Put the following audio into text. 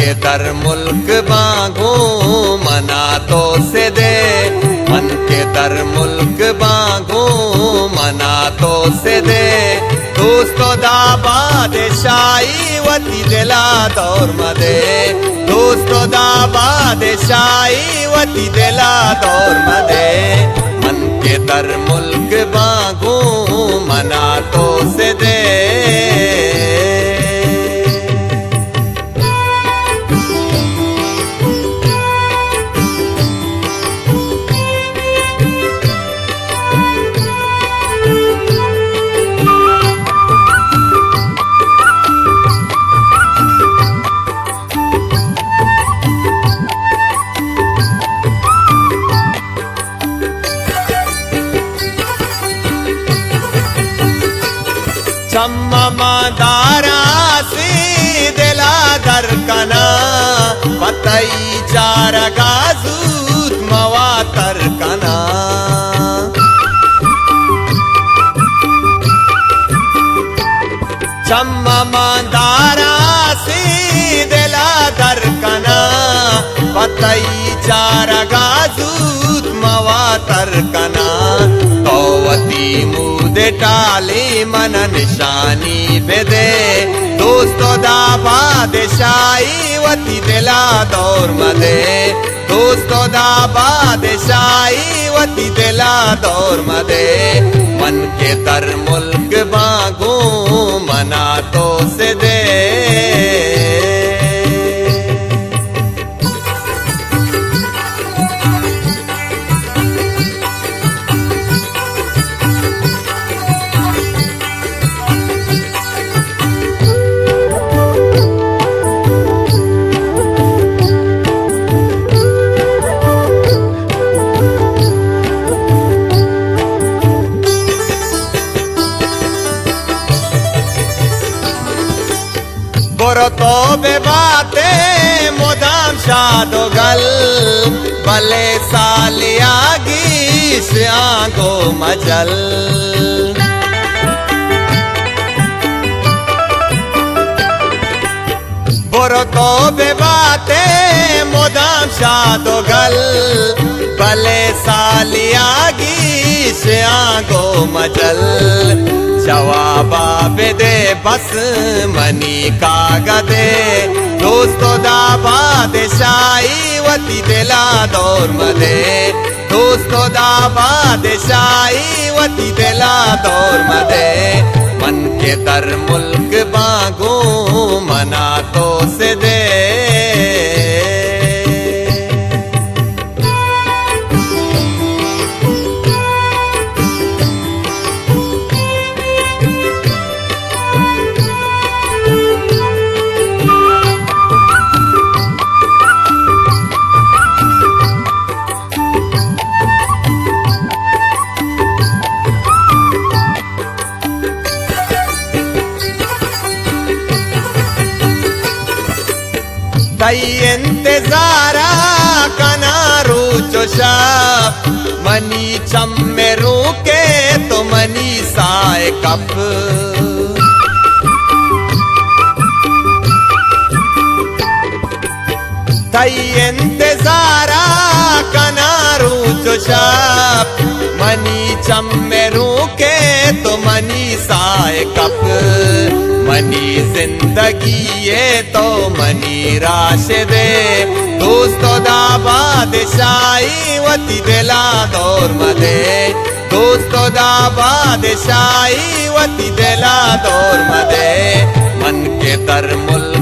کہ در ملک باں گوں منا تو سدے، من کہ در ملک باں گوں منا تو سدے۔ دوست و دا بادشاہی وتی دلا دور مدے، دوست و دا بادشاہی وتی دلا دور مدے۔ من کہ در ملک باں گوں منا تو سدے۔ چم ماں داراں سی دلا در کناں، پہ تئی چارگا زوت مواتر کناں۔ چم ماں داراں سی دلا در کناں، پہ تئی چارگا زوت مواتر کناں۔ تو وتی مود ٹالی من نشانی بدے، دوست و دا بادشاہی وتی دلا دور مدے۔ دوست و دا بادشاہی وتی دلا دور مدے۔ من کہ در ملک باں گوں منا تو سدے۔ برو تو بہ باتے مدام شاد و گل، بلے سالیا گیش آنگو مجل۔ برو تو بہ باتے مدام شاد و گل، بلے سالیا گیش آنگو مجل۔ جوابا بدے بس منی کاگدے، دوست و دا بادشاہی وتی دلا دور مدے۔ دوست و دا بادشاہی وتی دلا دور مدے۔ من کہ در ملک باں گوں منا تو سدے۔ تئی انتظارا کناں روچ و شپ، منی چم روکے تو منی سائے کپ۔ تئی انتظارا کناں روچ و شپ، منی چم روکے تو منی سائے کپ۔ منی زندگی ئے تو منی راشدے، دوست و دا بادشاہی وتی دلا دور مدے۔ دوست و دا بادشاہی وتی دلا دور مدے۔ من کہ در ملک